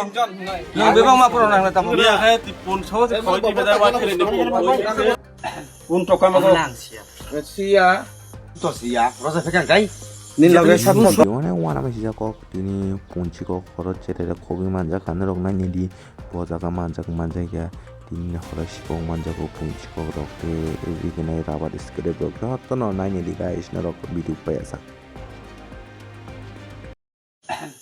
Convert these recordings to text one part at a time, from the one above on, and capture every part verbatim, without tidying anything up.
Nwng bebak ma phuru nang tamo. Iya, hai, tipun sawo se khoi di beda wa kiri di. Pun toka mo. Siya. To siya. Rosa pekan kai. Nin loge sab sab. Wana wana ma sijak kok tini punchi kok khoro chere khogwi manjak kha norok naini di. Bo jaga manjak manjak ya. Tini horo sikok manjak kok punchi kok rok te ri kene rubber scrap rok jotono naini di guys norok video paiya sak.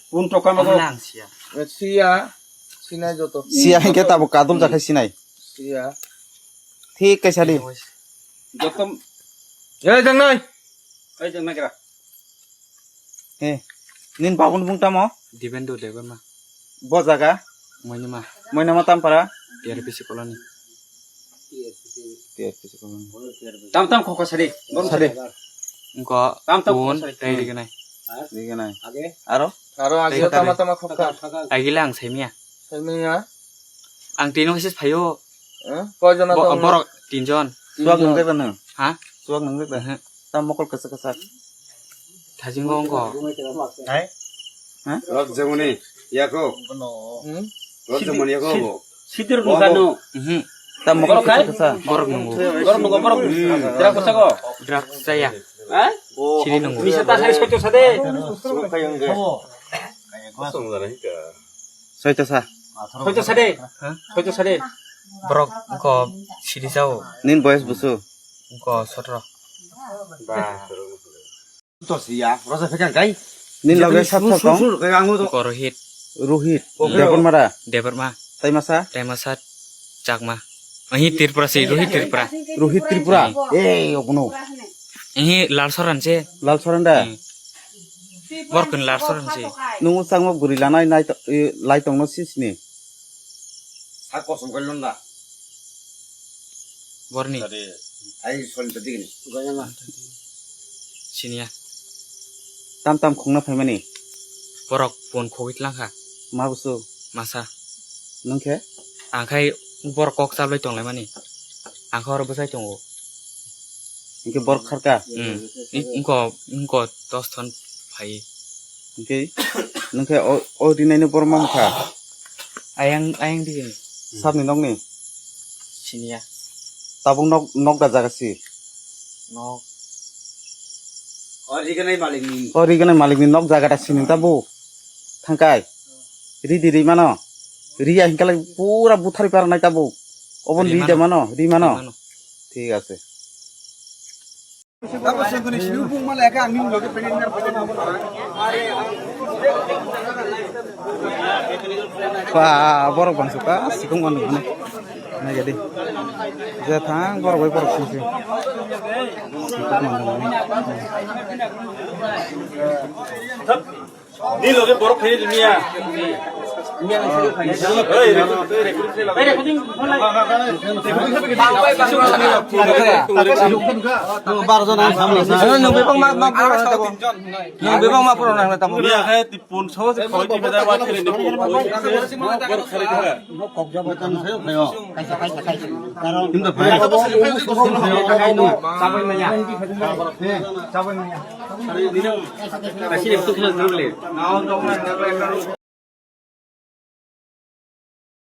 Pun toka mo. Ang siya. Siya. Sinai joto. Siya hingke tabo kadul jakhai sinai. Siya. Thik kaisa di. Joto. Ei jangnai. Ei jangnai kira. He. Nin babun bung tamo? Dibendu Debbarma. Bo jaga? Moinima. Moinima tampara? T R P C colony. Tam tam khokha sari. Sari. Engko tam tam bun khokha sari. Tei riganai. Riganai. Aro? Aro agi tama tama khokha. Agila ang saimia. Saimia. Ang tino sis phayo. Eh? Koi jona tong? Borok tinjon. Suak nang jeba nang? Ha? Suak nang jeba? Tam mokol kasa kasa. Thajingo wngkha. Hai? Ha? Rok jemoni yako. Hmm? Rok jemoni yako bo. Sitir nungkha no. Mhm. Tam mokol kasa kasa. Borok nungo. Borok nungo, borok. Drak kasa ko. Drak saya. Ha? Sini nungo. Misa ta sari soito sade. Kosong jana hika. Soito sa. Soito sade. Ha? Soito sade. Borok ko sidi sao. Nin boyes busu. Ko sotro. Ba. To siya, rosa pekan kai. Nin loge sab sab tong. Ko Rohit. Rohit. Debon mara. Debon ma. Tai masa. Tai masa. Chakma. Ahi Tripura si, Rohit Tripura. Rohit Tripura. Eh, ogono. Ahi Lal Soran se. Lal Soran da. Hmm. Borok ni Lal Soran se. Nung chakma bwrwi lanai nai to-, eh, lai tongno sisini. Sa kosom kai lon da. Borni. Tadi, ai, son tadi gini. Siniya. Tam tam khungna phaimani. Borok pun khogwi tlangkha. Ma busu? Masa. Nung khe? Ang khai borok kok chablai tonglaimani. Ang khe oro bwsai tongo. Hingke borok kharka? Hmm. Ingko, ingko dos thon phai. Hingke, nung khe o, o rinai no borok mamkha? Ayang, ayang digini. Sabni nokni? Siniya. Tabuk nok, nok da jaga si? Nok. O riganai malikni. O riganai malikni nok jaga da sini tabuk. Thangkai. Ri di ri mano. Ri ya hingkalai pura buthari paranai tabuk. Obon ri de mano, ri mano. Ri mano. Thik ase. Ba, borok bangsa ta sikong mano. Nai gadi. Je thang borok bai borok sing sing. Sikong mano. Ni loge borok phai ni ya. Baro jon ang samne. Nung bebak ma, ma, ma, nung bebak ma pura nang tamo. Ni akhai tipun sawo se khoi di beda wa kiri ni. Borok khari kha. Hinda phai. Hinda phai. Kasi ektu khela dole.